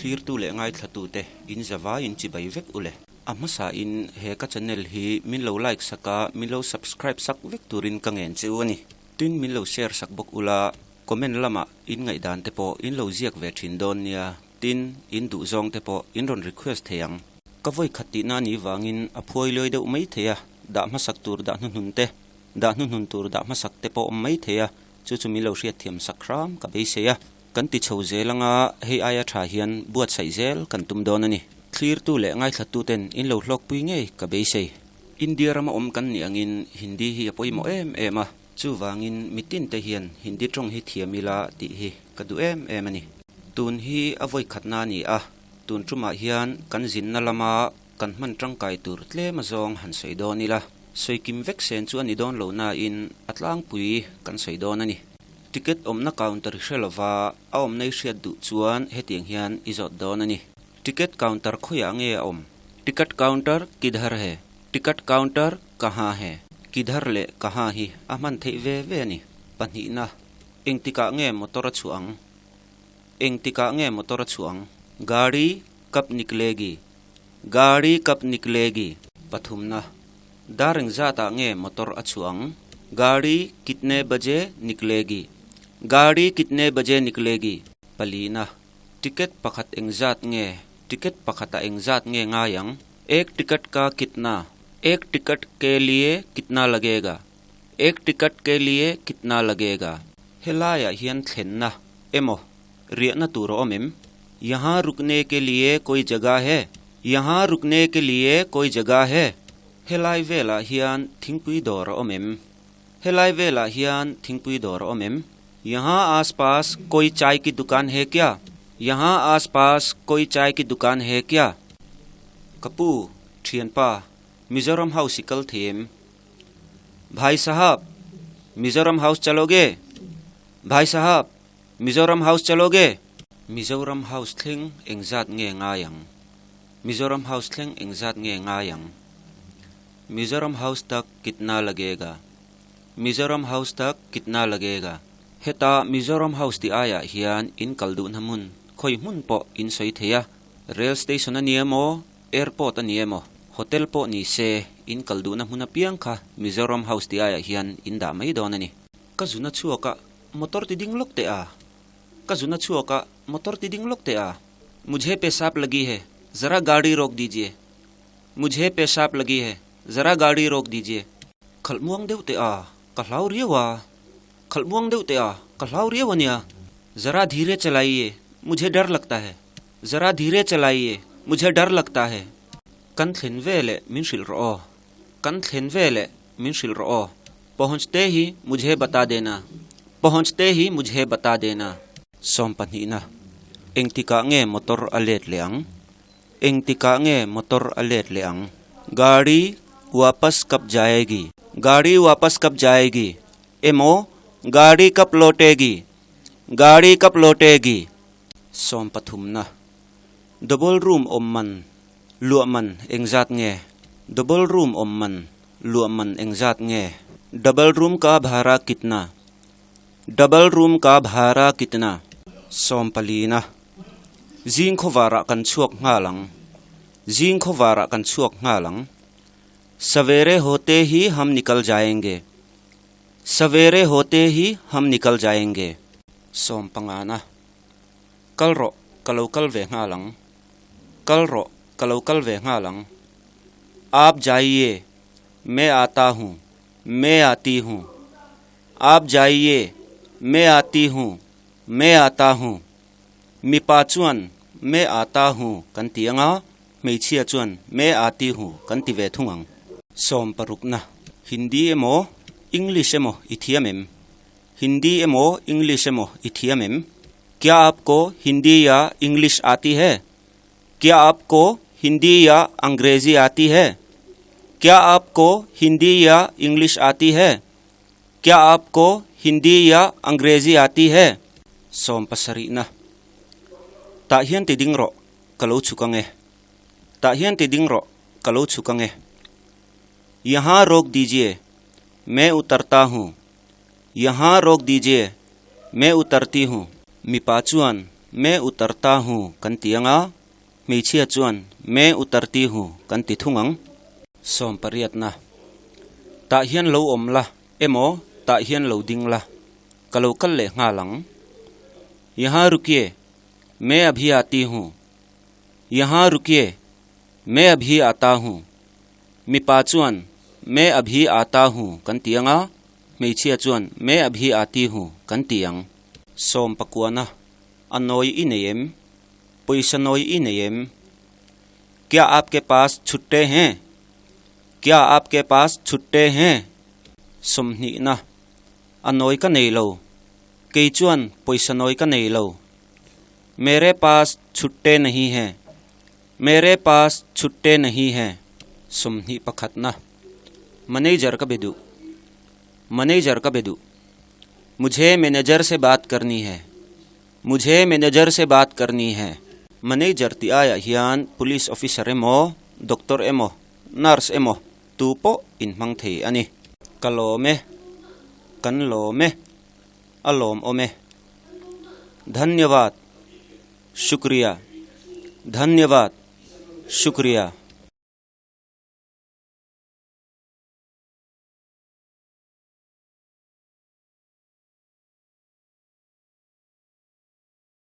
Thlirtu leh ngaithlatute in zavai in chibai vek u le. A hmasa in he ka channel hi min lo like sak a, min lo subscribe sak vek turin ka ngen che u a ni. Tin min lo share sak bawk ula, comment lamah in ngaihdan te pawh in lo ziak ve thin dawn nia, tin in duh zawng te pawh in rawn request thei ang. Ka vawi khat tihna ni vangin a phuai luai deuh mai thei a, dah hmasak tur dah hnuhnun te, dah hnuhnun tur dah hmasak te pawh awm mai thei a, chu chu min lo hriatthiam sak hram ka beisei a. Kan ti chho zel anga hei aia tha hian buatsaih zel kan tum dawn a ni. Thlirtu leh ngaithlatuten in lo hlawkpui ngei ka beisei. India rama awm kan nih angin Hindi hi a pawimawh em em a, chuvangin mitinte hian Hindi tawng hi thiam ila tih hi ka duh em em a ni. Tun hi a vawi khatna a ni a, tun tumah hian kan zinna lama kan hman tangkai tur tlem azawng han sawi dawn ila, sawi kim vek sen chu a ni dawn lo nain a tlangpui kan sawi dawn a ni. Ticket awmna counter i hre lova, a awmna i hriat duh chuan hetiang hian i zawt dawn a ni. Ticket counter khawiah nge a awm? Ticket counter kidhar he? Ticket counter kaha he? Kidhar leh kaha hi a hman theih ve ve a ni. Pahnihna, Engtikah nge motor a chhuah ang? Engtikah nge motor a chhuah ang? Gaari kab niklegi? Gaari kab niklegi? Pathumna, Dar engzatah nge motor a chhuah ang? Gaari kitne baje niklegi? Gaari kitne baje niklegi? Palina, Ticket pakhat engzat nge? Ticket pakhatah engzat nge ngai ang? Ek ticket ka kitna? Ek ticket ke liye kitna lagega? Ek ticket ke liye kitna lagega? Helaiah hian thlenna emaw riahna tur a awm em? Yahan rukne ke liye koi jagah hai? Yahan rukne ke liye koi jagah hai? Helai velah hian thingpui dawr a awm em? Helai velah hian thingpui dawr a awm em? Yahan aas paas koi chai ki dukan hai kya? Yahan aas paas koi chai ki dukan hai kya? Ka pu, thianpa, Mizoram House i kal thei em? Bhai sahab, Mizoram House chaloge? Bhai sahab, Mizoram House chaloge? Mizoram House thleng engzat nge ngai ang? Mizoram House thleng engzat nge ngai ang? Mizoram House tak kitna lagega? Mizoram House tak kitna lagega? Heta Mizoram House tih aiah hian in kal duhna hmun khawi hmun pawh in sawi thei a, Rail Station a ni emaw, Airport a ni emaw, Hotel pawh ni se in kal duhna hmun apiang kha Mizoram House tih aiah hian in dah mai dawn a ni. Ka zuna chhuak a, Motor ti ding lawk teh a. Ka zuna chhuak a, motor ti ding lawk teh a. Mujhe pesap lagi hai, zara gaadi rok dijiye. Mujhe pesap lagi hai, zara gaadi rok dijiye. Khalh muang deuh teh a, ka hlau riau a. Khalh muang deuh teh a, ka hlau riau a nia. Zara dhire chalaiye, mujhe dar lagta hai. Zara dhire chalaiye, mujhe dar lagta hai. Kan thlen ve leh min hrilh rawh aw. Kan thlen ve leh min hrilh rawh aw. Pahunchte hi mujhe bata dena. Pahunchte hi mujhe bata dena. Sawmpahnihna, Engtikah nge motor a let leh ang? Engtikah nge motor a let leh ang? Gaadi wapas kab jayegi? Gaadi wapas kab jayegi? Emaw, Gaadi kab lotegi? Gaadi kab lotegi? Sawmpathumna, Double room awm man Luah man engzat nge? Double room awm man luah man engzat nge? Double room ka bhara kitna? Double room ka bhara kitna? Sawmpalina, Zing khawvarah kan chhuak nghal ang. Zing khawvarah kan chhuak nghal ang. Savere hote hi ham nikal jayenge. Savere hote hi ham nikal jayenge. Sawmpangana, Kal rawh, ka lo kal ve nghal ang. Kal rawh, ka lo kal ve nghal ang. Aap jaiye, me aata hu, me aati hu. Aap jaiye, me aati hu, me aata hu. Mipa chuan me aata hu kan ti anga, hmeichhia chuan me aati hu kan ti ve thung ang. Sawm parukna, Hindi emaw, English emaw i thiam em? Hindi emaw, English emaw i thiam em? Kya aapko Hindi ya English aati hai? Kya aapko Hindi ya Angrezi aati hai? Kya aapko Hindi ya English aati hai? Kya aapko Hindi ya Angrezi aati hai? Sawm pasarihna, Tah hian ti ding rawh, ka lo chhuk ang e. Tah hian ti ding rawh, ka lo chhuk ang e. Yahan rok dijiye, main utarta hu. Yahan rok dijiye, main utarti hu. Mipa chuan. Me utarta hu kan ti ang a, hmeichhia chuan Me utarti hu kan ti thung ang. Sawmpariatna, Tah hian lo awm la emaw tah hian lo ding la, ka lo kal leh nghal ang. Yahan rukiye, me abhi aati hu. Yahan rukiye, me abhi aata hu. Mipa chuan Me abhi aata hu kan ti ang a, hmeichhia chuan Me abhi aati hu kan ti ang. Sawmpakuana, A nawi i nei em? Pawisa nawi i nei em? Kya aapke paas chhutte hain? Kya aapke paas chhutte hain? Sawmhnihna, A nawi ka nei lo. Kei chuan pawisa nawi ka nei lo. Mere paas chhutte nahi hain. Mere paas chhutte nahi hain. 21 na, Manager ka be duh. Manager ka be duh. Mujhe manager se baat karni hai. Mujhe manager se baat karni hai. Manager tih aiah hian police officer emaw, doctor emaw, nurse emaw tu pawh inhmang thei a ni. Ka lawm e. Kan lawm e. A lawmawm e. Dhanyavad. Shukriya. Dhanyavad. Shukriya.